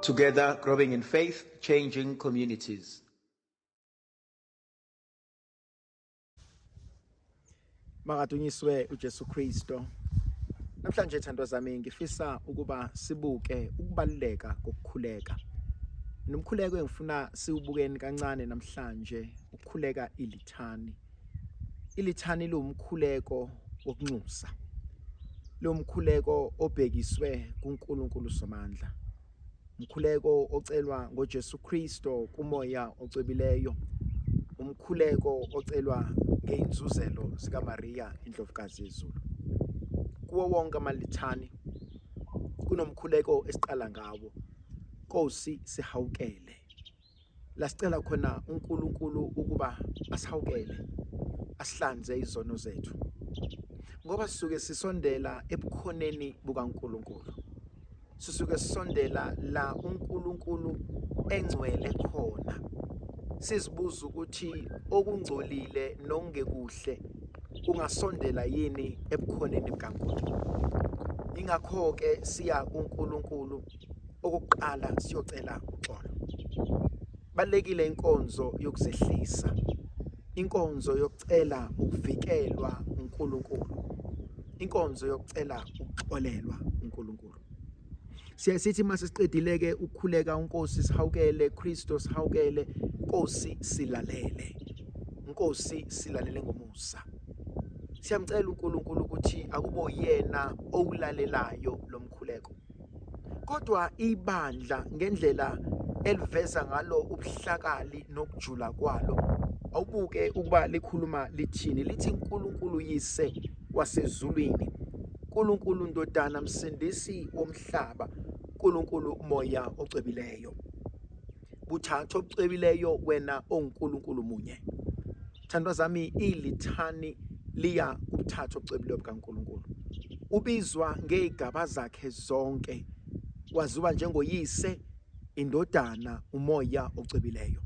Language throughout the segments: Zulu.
Together, growing in faith, changing communities. Makadunyiswe uJesu Kristo. Namhlanje thandwa zami ngifisa ukuba sibuke ukubaluleka kokukhuleka. Nomkhuleko engifuna siwubukeni kancane namhlanje ukukhuleka ilithani. Ilithani liwumkhuleko wokunxusa. Liwumkhuleko obhekiswe kuNkulunkulu Somandla. Umkhuleko ocelwa ngoJesu Kristo kumoya ocwebileyo. Umkhuleko ocelwa ngeinzuzelo zikaMaria indlovukazi yezulu. Kuwo wonke amalithani kunomkhuleko esiqala ngawo. Nkosi sihawukele. Lasicela khona uNkulunkulu ukuba asihawukele, asihlanze izono zethu. Ngoba sisuke sisondela ebukhoneni bukaNkulunkulu. Sisuke sisondela la uNkulunkulu engcwele khona. Sizibuza ukuthi okungcolile nokungekuhle kungasondela yini ebukhoneni bukaNkulunkulu. Ingakho-ke siya kuNkulunkulu okokuqala siyocela uxolo. Balekile inkonzo yokuzehlisa, inkonzo yokucela ukuvikelwa uNkulunkulu, inkonzo yokucela ukuxolelwa uNkulunkulu. Siye sithi uma sesiqedile-ke ukukhuleka uNkosi sihawukele, Kristo sihawukele, Nkosi silalele, Nkosi silalele ngomusa. Siyamcela uNkulunkulu ukuthi akubo yena owulalelayo lo mkhuleko. Kodwa ibandla ngendlela eliveza ngalo ubuhlakali nokujula kwalo, awubuke ukuba likhuluma lithini, lithi uNkulunkulu Yise wasezulwini, uNkulunkulu Ndodana Msindisi womhlaba, uNkulunkulu Moya ocwebileyo. Buthathu obucwebileyo wena onguNkulunkulu munye. Thandwa zami ilithani liya kubuthathu obucwebileyo bukaNkulunkulu. Ubizwa ngezigaba zakhe zonke. Waziwa njengoyise, indodana, umoya ocwebileyo.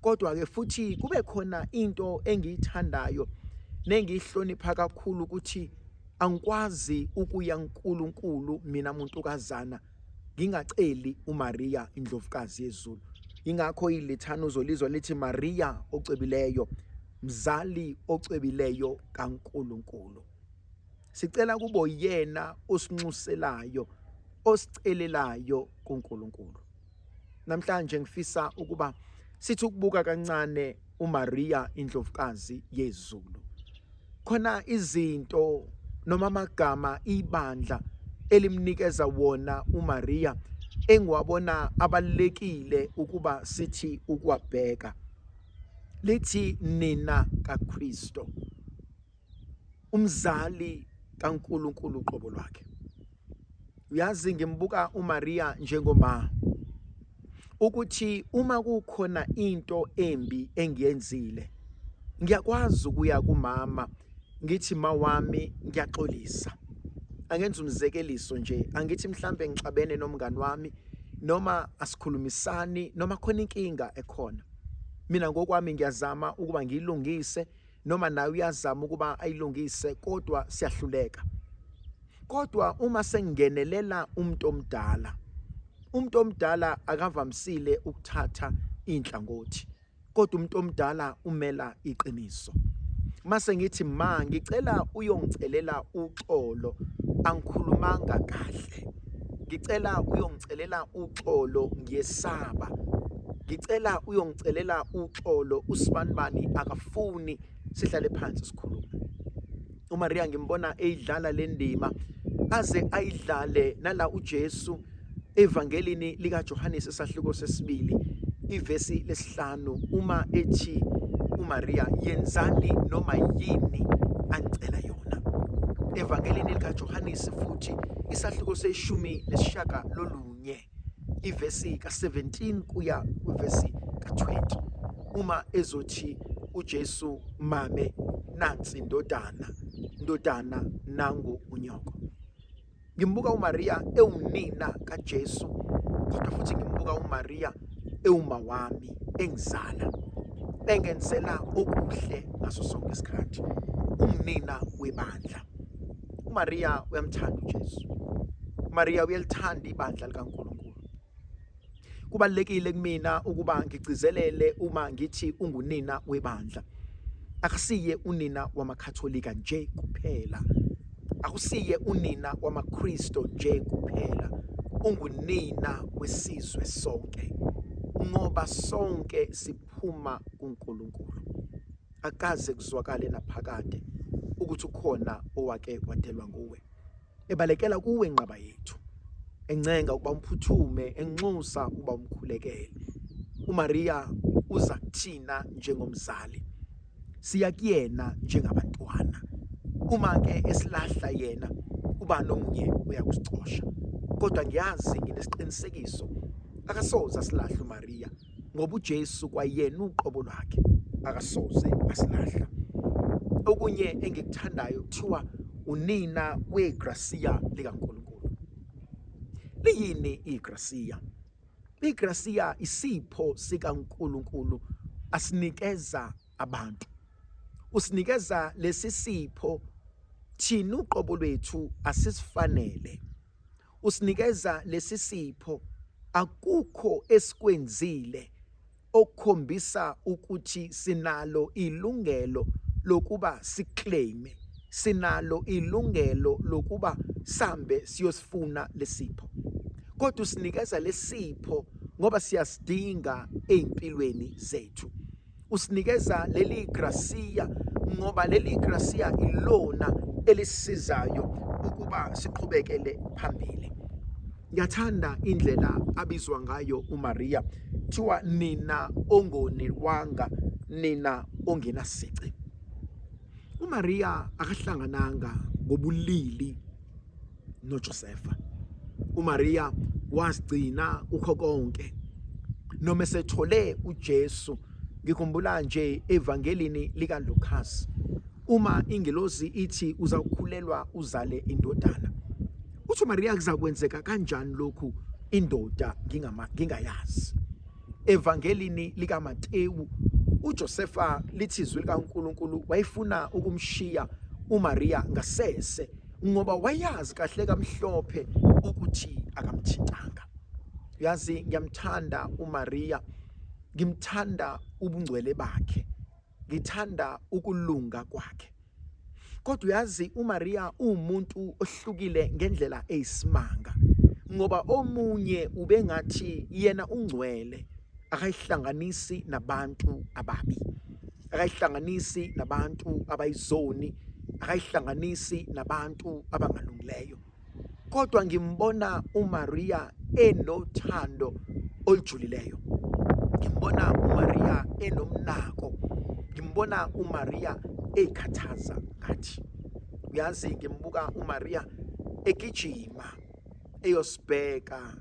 Kodwa ke futhi kube khona into engiyithandayo nengiyihlonipha kakhulu ukuthi angikwazi ukuya kuNkulunkulu mina muntukazana ngingaceli uMaria indlovukazi yezulu. Ingakho ilithani uzolizwa lithi Maria ocwebileyo, mzali ocwebileyo kaNkulunkulu. Sicela kubo yena osinxuselayo, osicelelayo kuNkulunkulu. Namhlanje ngifisa ukuba sithi ukubuka kancane uMaria indlovukazi yezulu. Khona izinto noma amagama ibandla elimnikeza wona uMaria engiwabona abalulekile ukuba sithi ukuwabheka. Lithi nina kaKristo. Umzali kaNkulunkulu uqobo lwakhe. Uyazi ngimbuka uMaria njengoma ukuthi uma kukhona into embi engiyenzile ngiyakwazi ukuya kumama ngithi ma wami ngiyaxolisa. Angenza umzekeliso nje, angithi mhlambe ngixabene nomngani wami noma asikhulumisani noma khona inkinga ekhona. Mina ngokwami ngiyazama ukuba ngiyilungise noma naye uyazama ukuba ayilungise kodwa siyahluleka. Kodwa uma sengingenelela umuntu omdala, umuntu omdala akavamisile ukuthatha inhlangothi, kodwa umuntu omdala umela iqiniso. Mase ngithi ma ngicela uyongicelela uxolo, angikhulumanga kahle. Ngicela uyongicelela uxolo ngiyesaba. Ngicela uyongicelela uxolo usibanibani akafuni sihlale phansi sikhulume. uMaria ngimbona eyidlala le ndima aze ayidlale nala uJesu evangelini likaJohannes esahluko sesibili ivesi lesihlanu uma ethi uMaria yenzani noma yini anicela yona. Evangelini likaJohannes futhi isahluko seshumi nesishagalolunye ivesi ka-17 kuya kwivesi ka-20 uma ezothi uJesu mame nansi indodana, ndodana nangu unyoko. Ngimbuka uMaria ewunina kaJesu kodwa futhi ngimbuka uMaria ewuma wami engizala engenzela okuhle ngaso sonke isikhathi, ungunina webandla. uMaria uyamthanda uJesu. uMaria uyalithanda ibandla likaNkulunkulu. Kubalulekile kumina ukuba ngigcizelele uma ngithi ungunina webandla. Akusiye unina wamaKhatholika nje kuphela. Akusiye unina wamaKristo nje kuphela. Ungunina wesizwe sonke. Ngoba sonke siphuma kuNkulunkulu. Akaze kuzwakale naphakade ukuthi ukhona owake wadelwa nguwe. Ebalekela kuwe nqaba yethu, encenga ukuba umphuthume, enxusa ukuba umkhulekele. UMariya uza kuthina njengomzali, siya kuyena njengabantwana. Uma ke esilahla yena, ubani omunye uyakusicosha. Kodwa ngiyazi nginesiqinisekiso, akasoze asilahle uMariya. Ngoba uJesu kwayena uqobo lwakhe akasoze asilahla. Okunye engikuthandayo kuthiwa unina wegrasiya likaNkulunkulu. Liyini igrasiya? Igrasiya isipho sikaNkulunkulu asinikeza abantu. Usinikeza lesi sipho thina uqobo lwethu asisifanele. Usinikeza lesi sipho akukho esikwenzile okukhombisa ukuthi sinalo ilungelo lokuba siclaime, sinalo ilungelo lokuba sambe siyosifuna lesipho. Kodwa usinikeza lesipho ngoba siyasidinga ezimpilweni zethu. Usinikeza leli grasiya ngoba leli grasiya ilona elisisizayo ukuba siqhubekele phambili. Ngiyathanda indlela abizwa ngayo uMaria, kuthiwa nina ongoniwanga, nina ongenasici. UMaria akahlangananga ngobulili noJosefa. uMaria wasigcina kukho konke noma esethole uJesu. Ngikhumbula nje evangelini likaLukas, uma ingelosi ithi uzawukhulelwa uzale indodana, uthi uMaria kuzakwenzeka kanjani lokhu indoda ngingayazi? Evangelini likaMatewu uJosefa lithi izwi likaNkulunkulu wayefuna ukumshiya uMaria ngasese ngoba wayazi kahle kamhlophe ukuthi akamthintanga. Uyazi, ngiyamthanda uMaria, ngimthanda ubungcwele bakhe, ngithanda ukulunga kwakhe. Kodwa uyazi uMaria uwumuntu ohlukile ngendlela eyisimanga, ngoba omunye ubengathi yena ungcwele, akayihlanganisi nabantu ababi, akayihlanganisi nabantu abayizoni, akayihlanganisi nabantu abangalungileyo. Kodwa ngimbona uMaria enothando olujulileyo, ngimbona uMaria enomnako, ngimbona uMaria ekhathaza ngathi. Uyazi, ngimbuka uMaria egijima eyosibheka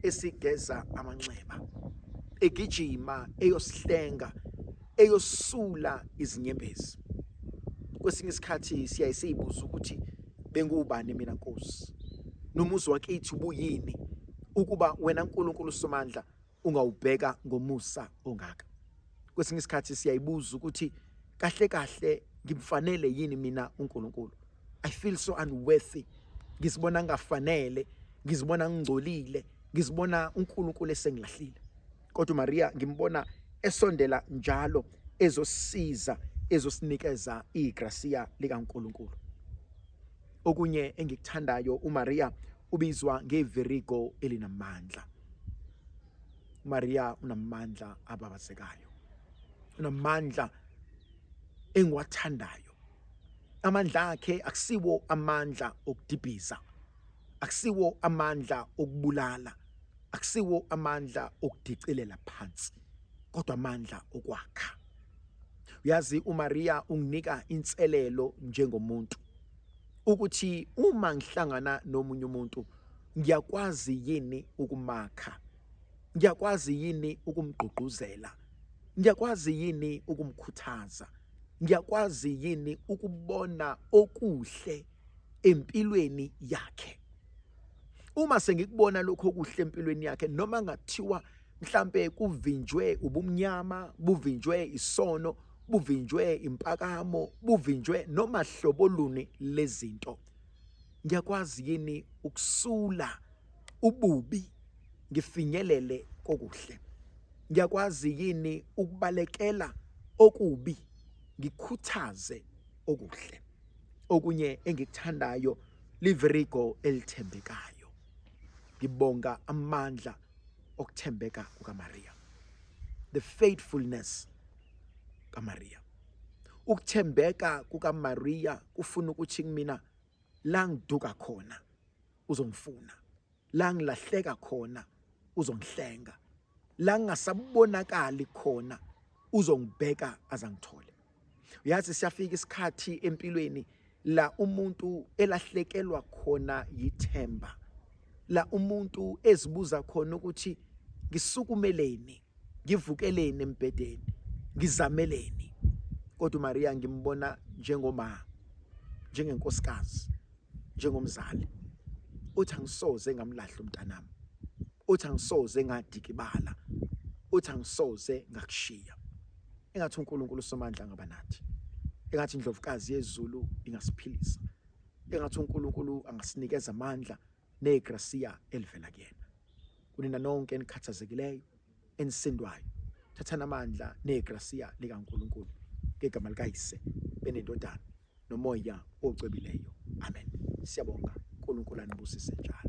esigeza amanxeba, egijima eyosihlenga, eyosula izinyembezi. Kwesinye isikhathi siyaye siyibuza ukuthi benguwubani mina Nkosi, nomuzi wakithi ubuyini ukuba wena Nkulunkulu Somandla ungawubheka ngomusa ongaka. Kwesinye isikhathi siyayibuza ukuthi kahle kahle ngimfanele yini mina uNkulunkulu. I feel so unworthy, ngizibona ngingafanele, ngizibona ngingcolile, ngizibona uNkulunkulu esengilahlile. Kodwa uMaria ngimbona esondela njalo ezosiza, ezosinikeza igrasiya likaNkulunkulu. Okunye engikuthandayo, uMaria ubizwa ngevirigo elinamandla. uMaria unamandla ababazekayo, unamandla engiwathandayo. Amandla akhe akusiwo amandla okudibhiza, akusiwo amandla okubulala, akusiwo amandla okudicilela phansi, kodwa amandla okwakha. Uyazi uMaria unginika inselelo njengomuntu ukuthi uma ngihlangana nomunye umuntu ngiyakwazi yini ukumakha, ngiyakwazi yini ukumgqugquzela, ngiyakwazi yini ukumkhuthaza, ngiyakwazi yini ukubona okuhle empilweni yakhe. Uma sengikubona lokho okuhle empilweni yakhe, noma ngathiwa mhlambe kuvinjwe ubumnyama, buvinjwe isono, buvinjwe impakamo, buvinjwe noma hlobo luni lezinto, ngiyakwazi yini ukusula ububi ngifinyelele kokuhle? Ngiyakwazi yini ukubalekela okubi ngikhuthaze okuhle? Okunye engikuthandayo livirigo elithembekayo. Ngibonga amandla okuthembeka kukaMaria. The faithfulness kaMaria. Ukuthembeka kukaMaria kufuna ukuthi kumina la ngiduka khona uzongifuna, la ngilahleka khona uzongihlenga, la ngingasabonakali khona uzongibheka azangithole. Uyazi siyafika isikhathi empilweni la umuntu elahlekelwa khona yithemba, la umuntu ezibuza khona ukuthi ngisukumeleni, ngivukeleni embhedeni, ngizameleni. Kodwa uMaria ngimbona njengoma, njengenkosikazi, njengomzali uthi angisoze ngamlahla umntanami, uthi angisoze ngadikibala, uthi angisoze ngakushiya. Engathi uNkulunkulu uSomandla angaba nathi, engathi iNdlovukazi yezulu ingasiphilisa, engathi uNkulunkulu angasinikeza amandla negrasiya elivela kuyena. Kunina nonke enikhathazekileyo, enisindwayo, thathani amandla negrasiya likaNkulunkulu ngegama likaYise benendodana nomoya ocwebileyo. Amen. Siyabonga. uNkulunkulu anibusise njalo.